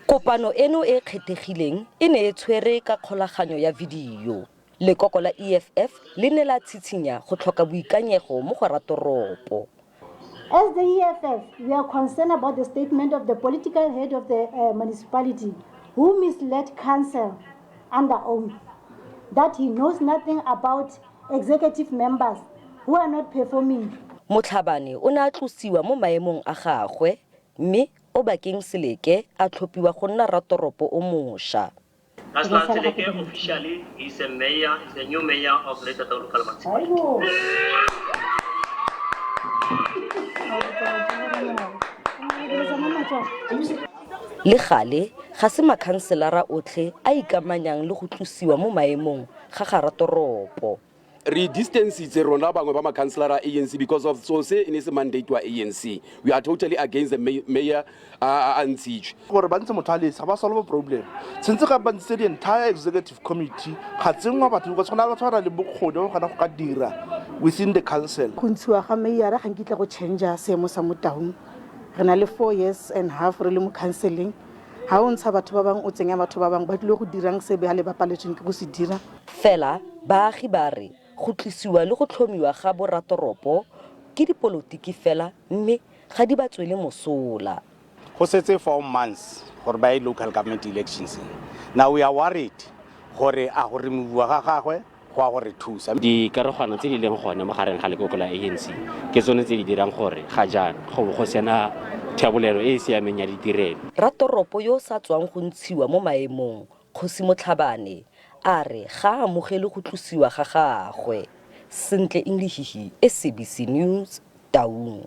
Kopano eno e e kgethegileng e ne e tshwere ka kgolaganyo ya video. Lekoko la EFF le ne la tshitshinya go tlhoka boikanyego mo go ratoropo. As the EFF, we are concerned about the statement of the political head of the municipality who misled council under oath that he knows nothing about executive members who are not performing. Motlhabane o ne a tlosiwa mo maemong a gagwe mme Obakeng Seleke a tlhophiwa go nna ratoropo o mosha. Councillor Seleke officially is a mayor, is the new mayor of Greater Taung Local Municipality. Le gale, ga se makhanselara otlhe a ikamanyang le go tlosiwa mo maemong ga ga ratoropo. Re distancitse rona bangwe ba makhanselara a ANC because of so se e ne se mandate wa ANC. We are totally against the mayor a ntshitswe. Gore ba ntshe motho a le esi ga ba solve problem. Tshwanetse ga ba ntshitse the entire executive committee ga tsenngwa batho because go na le batho ba na le bokgoni ba kgona go ka dira within the council. Go ntshiwa ga meiara ga nkitla go change seemo sa mo Taung. Re na le 4 years and half re le mo councileng. Ga o ntsha batho ba bangwe, o tsenya batho ba bangwe, ba tlile go dirang se ba le ba paletsweng ke go se dira? Fela baagi ba re go tlisiwa le go tlhomiwa ga boratoropo ke dipolotiki fela mme ga di ba tswele mosola. Go setse 4 months gore ba ye local government elections. Now we are worried gore a go removiwa ga gagwe go a go re thusa. Dikarogano tse di leng gone mo gareng ga lekoko la ANC ke tsone tse di dirang gore ga jaana go bo go sena thebolelo e e siameng ya ditirelo. Ratoropo yo o sa tswang go ntshiwa mo maemong, Kgosi Motlhabane, a re ga a amogele go tlosiwa ga gagwe. Sentle Englihihi, SABC News, Taung.